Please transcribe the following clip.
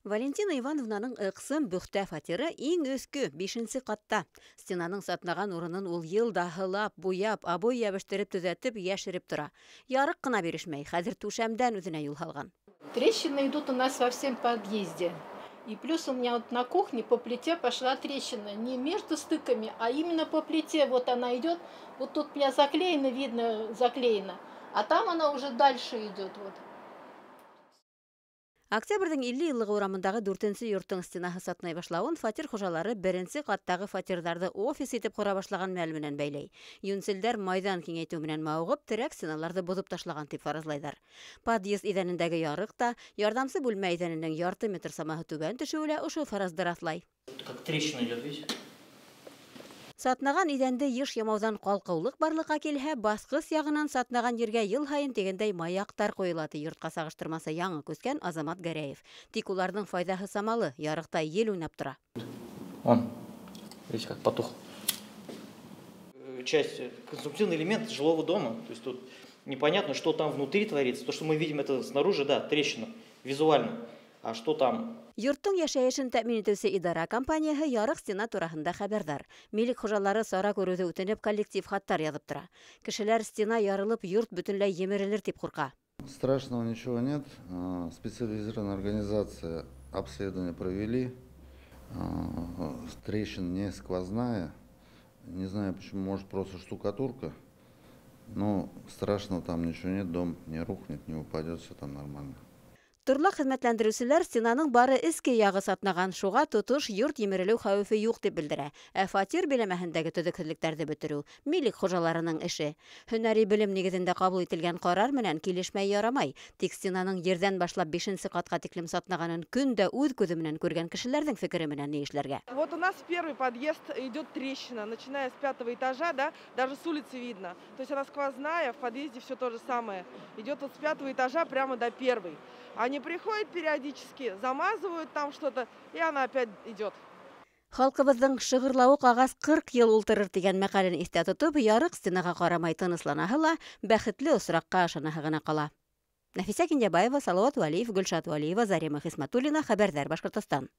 Валентина Ивановнаның ыҡсым, бөхтә фатиры иң өҫкө, бишенсе ҡатта. Стенаның сатнаған урынын ул йыл да һылап, буяп, обой йәбештереп төҙәтеп, йәшереп тора. Ярыҡ ҡына бирешмәй, хәҙер түшәмдән үҙенә юл һалған. Трещины идут у нас во всем подъезде. И плюс у меня вот на кухне по плите пошла трещина. Не между стыками, а именно по плите. Вот она идет. Вот тут у меня заклеено, видно, заклеено. А там она уже дальше идет. Вот. Октябрҙең 50 йыллығы урамындағы дүртенсе йорттоң стенаһы сатнай башлауын фатир хужалары беренсе ҡаттағы фатирҙарҙы офис итеп ҡора башлаған мәл менән бәйләй. Йүнселдәр майҙан киңәйтеү менән мауығып, терәк стеналарҙы боҙоп ташлаған тип фаразлайҙар. Подъезд иҙәнендәге ярыҡ та, ярҙамсы бүлмә иҙәненең ярты метр самаһы түбән төшөүе лә ошо фаразды раҫлай. Как трещина идет, видите? Сатнаған иҙәнде йыш ямауҙан ҡалҡыулыҡ барлыҡҡа килһә, баҫҡыс яғынан сатнаған ергә йыл һайын тигәндәй маяҡтар ҡуйыла, ти йортҡа сағыштырмаса яңы күскән Азамат Гәрәев. Тик уларҙың файҙаһы самалы, ярыҡта ел уйнап тора. Он, видите, как потух. Часть, конструктивный элемент жилого дома. То есть тут непонятно, что там внутри творится. То, что мы видим, это снаружи, да, трещина, визуально. А что там? Йорттоң йәшәйешен тәьмин итеүсе идара компанияһы ярыҡ стена тураһында хәбәрҙар. Милек хужалары сара күреүҙе үтенеп коллектив хаттар яҙып тора. Кешеләр стена ярылып, йорт бөтөнләй емерелер тип ҡурҡа. Страшного ничего нет. Специализированная организация обследование провели. Трещина не сквозная. Не знаю почему, может, просто штукатурка. Но страшного там ничего нет, дом не рухнет, не упадет, все там нормально. Торлаҡ хеҙмәтләндереүселәр стенаның бары эске яғы сатнаған, шуға тотош йорт емерелеү хәүефе юҡ тип белдерә. Ә фатир биләмәһендәге төҙөкһөҙлөктәрҙе бөтөрөү милек хужаларының эше. Һөнәри белем нигеҙендә ҡабул ителгән ҡарар менән килешмәй ярамай. Тик стенаның ерҙән башлап бишенсе ҡатҡа тиклем сатнағанын көн дә үҙ күҙе менән күргән кешеләрҙең фекере менән ни эшләргә? Вот у нас в первый подъезд идет трещина, начиная с 5-го этажа, да, даже с улицы видно. То есть она сквозная, в подъезде все то же самое. Идет вот с 5-го этажа прямо до первой. Они приходят периодически, замазывают там что-то, и она опять идет. Халҡыбыҙҙың «шығырлауыҡ ағас 40 йыл ултырыр» тигән мәҡәлен иҫтә тотоп, ярыҡ стенаға ҡарамай тынысланаһы ла, бәхетле осраҡҡа ышанаһы ғына ҡала. Нәфисә Кинйәбаева, Салауат Вәлиев, Гөлшат Вәлиева, Зарема Хисмәтуллина, Хәбәрҙәр, Башҡортостан.